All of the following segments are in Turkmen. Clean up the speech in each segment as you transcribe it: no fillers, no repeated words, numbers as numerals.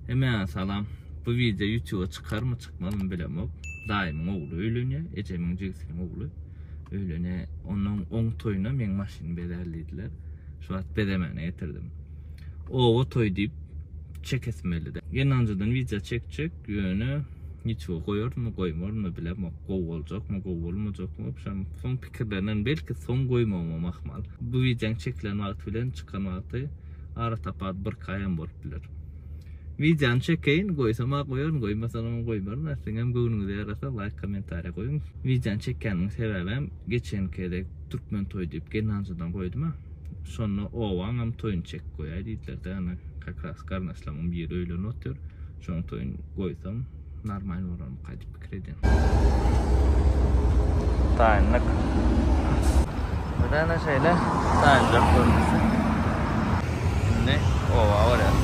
Hemmäňe salam. Bu wideo YouTube-a çykarmy çykmazmy bilemok. Daýymyň ogly öýlenýär, ejemiň jigisiniň ogly öýlenýär. Ondan oň toýuna meň maşyny bezär diýdiler. Şu wagt bezemäne getirdim. Oba toý diýip çekesim geldi. Gelnanjadan wideo çekjek, ýöne YouTube-a goýarynmy, goýmarynmy bilemok. Gowy boljakmy, gowy bolmajakmy, wobşem soň pikirlerinden belki soň goýmagymam ahmal. Bu wideoň çekilen wagty bilen çykan wagty ara tapawut birki aýam bolup biler. Wideony çekeýin, goýsam-a goýaryn, goýmasamam goýmaryn. Siziňem göwnüňize ýarasa laýk, kommentariýa goýuň. Wideony çekýänimiň sebäbem geçenki gezek türkmen toýy diýip gelnanjadan goýdum-a. Şonda obaňam toýuny çekip goýaý diýdiler-de, ýöne как раз garyndaşlarymyň biri öýlenip otyr. Şoň toýuny goýsam normalny bolarmyka diýip pikir edýän. Taýynlyk. Birden şeýle taýynjak görnüşi. Indi oba barýas.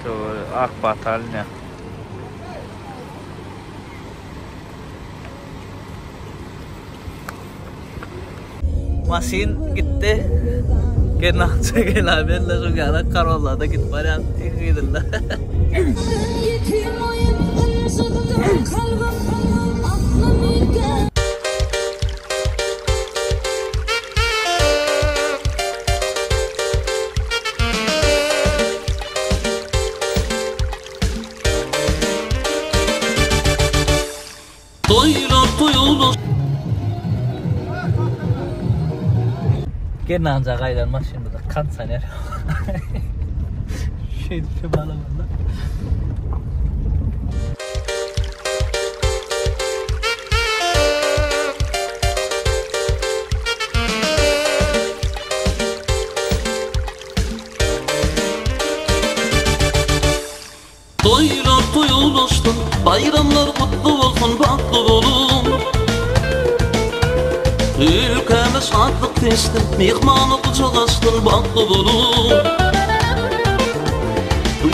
Töwir ak pata alynýar. Maşyn gitdi. Gelnakça gelaberler şu ýala Corollada gidip barýan iň yzynda. Toýlar toýular. Gelnanja gaýdan maşynymyzda kondisioner. Şeýdip şemalamanda. Toýlar toý ulaşsyn, baýramlar gutly bolsun, bagtly boluň. Ülkäme şatlyk seçsin, myhmana gujak açsyn, bagtly boluň.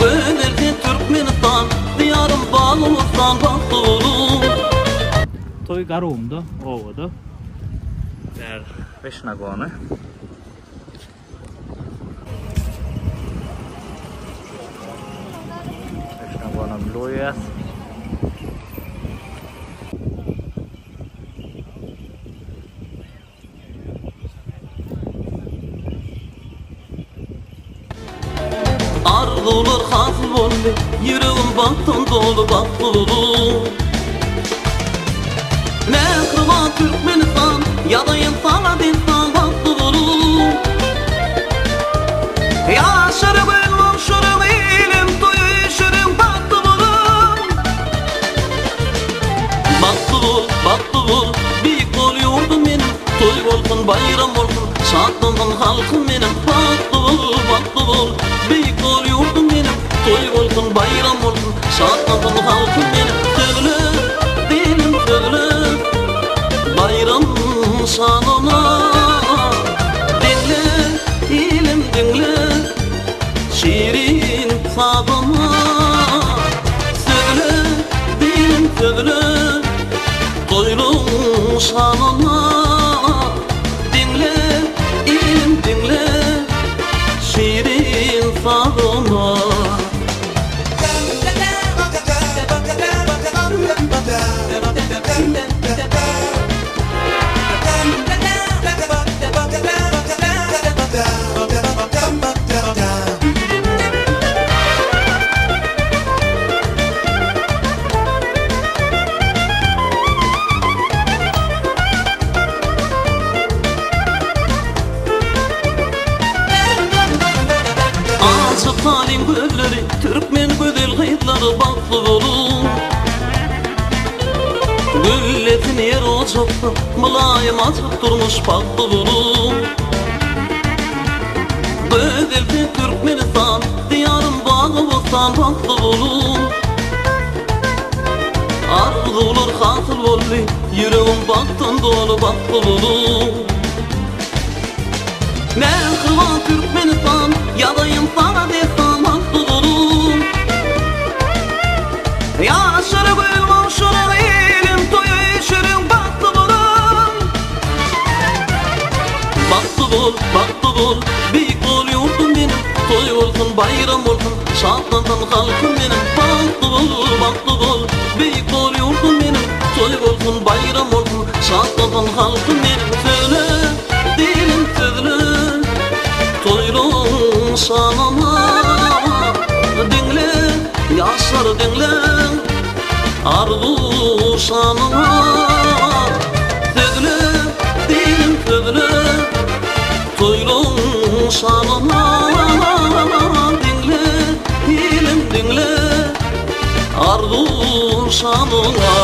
Gözel sen Türkmenistan, Diýarym bagy bossan, bagtly boluň. Toý Garagumda, obada. Bär Weşnagony. Weşnagonam loýas. Arzuwlar hasyl boldy, ýüregim bagtdan doly bagtly boluň. Mähriban Türkmenistan, ýazaýyn saňa dessan bagtly boluň. Ýaşaryň öl bolşuryň ilim toýy şirin bagtly boluň. Bagtly bol, bagtly bol, beýik bol ýurdum meniň, Toý bolsun, baýram bolsun, şatlansyn halkym meniň. Bagtly bol, bagtly bol, beýik bol ýurdum meniň, Toý bolsun, baýram bolsun, şatlansyn halkym meniň. Sözle, dilim sözle, baýram şanyna. Diňle, ilim diňle, şirin sazyna. Sözle, dilim sözle, Toýluň şanyna Diňle, ilim diňle Şirin sazyna. Açyk halyň gözleri, türkmen gözel gyzlary bagtly boluň. Güllesin ýer ojakda, mylaýym açyk durmuş bagtly boluň. Gözelsin Türkmenistan, Diýarym bagy-bossan bagtly boluň. Arzuwlar hasyl boldy, ýüregim bagtdan doly bagtly boluň. Mähriban Türkmenistan, ýazaýyn saňa dessan bagtly boluň. Ýaşar göz. baýram bolsun, Şatlansyn halkym meniň, Bagtly bol, bagtly bol, Beýik bol ýurdum meniň, Toý bolsun, baýram bolsun, Şatlansyn halkym meniň, Söýle, dilim sözle, Toýlaň şanyna, Diňle, ýaşlar diňle, Arzuw şanyna, Sözle, dilim sözle, Toýlaň şanyna, Diňle, ilim diňle, Arzuw şanyna.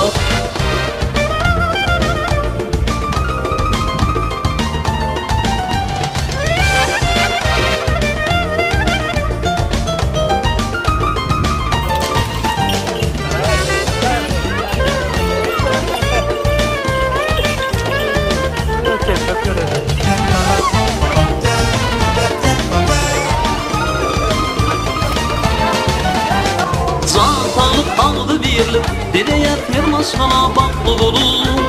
Jan saglyk agzybirlik dileýär her maşgala bagtly boluň.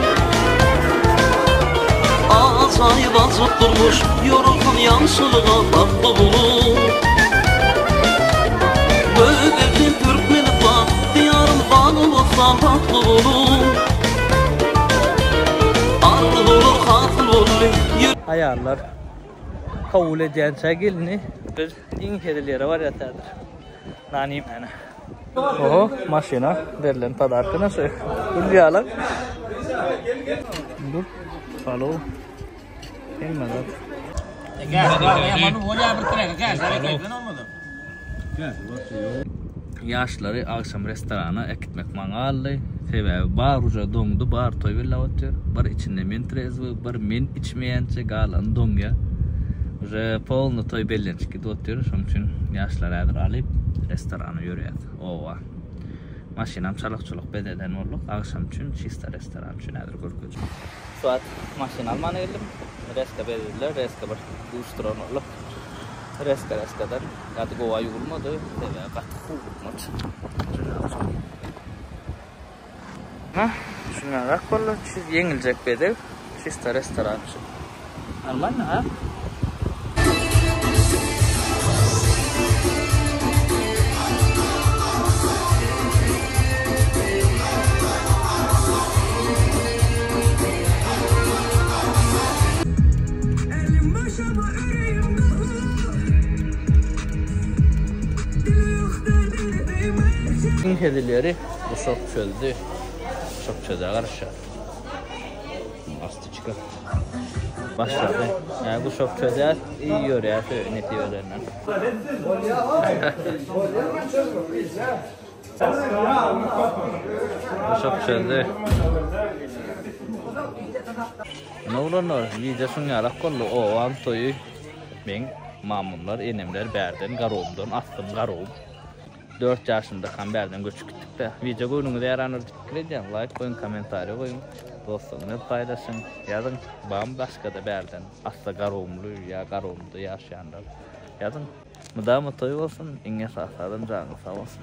Ajaýyp ajap durmuş ýorulsyn ýagşylyga bagtly boluň. Gözel sen Türkmenistan diýarym bagy-bossan bagtly boluň. Arzuwlar hasyl boldy. Aýallar kabul edýänçä gelni biz iň hezil ýere barýas häzir. Nan iýmäne. Oho, maşyna berlen podarka nasy? Gül ýaly. Dur, palow. Hemme zat. Ýaşlary agşam restorana äkitmek maňa galdy. Sebäbi bar uja doňdy, bar toý belläp otyr. Bir içinde men trezwy, bir men içmeýänçe galany doňýar. Uje polny toý bellenişik gidip otyr. Şonuň üçin ýaşlary häzir alyp restorana ýörýäs, oba. Maşynam çalak-çulak bezeden bolduk. Agşam üçin çista restoran üçin häzir görkezjek. Şu wagt maşyn almana geldim. Reska bezediler, reska bir duşduran bolduk. Reska reskadan gaty gowa ýuwulmady. Sebäbi gaty howlukmaç. Ha, şuňarak boldy. Çiz ýeňiljek bezeg. Çista restoran üçin. Normalno, ha? Iň hezil ýeri guşak çözdi. Guşak çöze garaşýar. Asty çykyp başlady. Ýa guşak çözýär, iyi ýörýär netijelerinden. Guşak çözdi. Ine oglanlar, wideo şuň ýalak boldy. Obam toýy. Meň mamamlar, enemler bärden Garagumdan, aslym Garagum. 4 ýaşymdakam bärden göçüp gitdik-de. Wideo göwnüňize ýarandyr diýip pikir edýän. Laýk goýuň, kommentariý goýuň. Dostlaryňyz paýlaşyň. Ýazyň, barmy başga-da bärden asly Garagumly ýa Garagumda ýaşaýanlar. Ýazyň. Mydama toý bolsun, iň esasy adam janyňyz sag bolsun.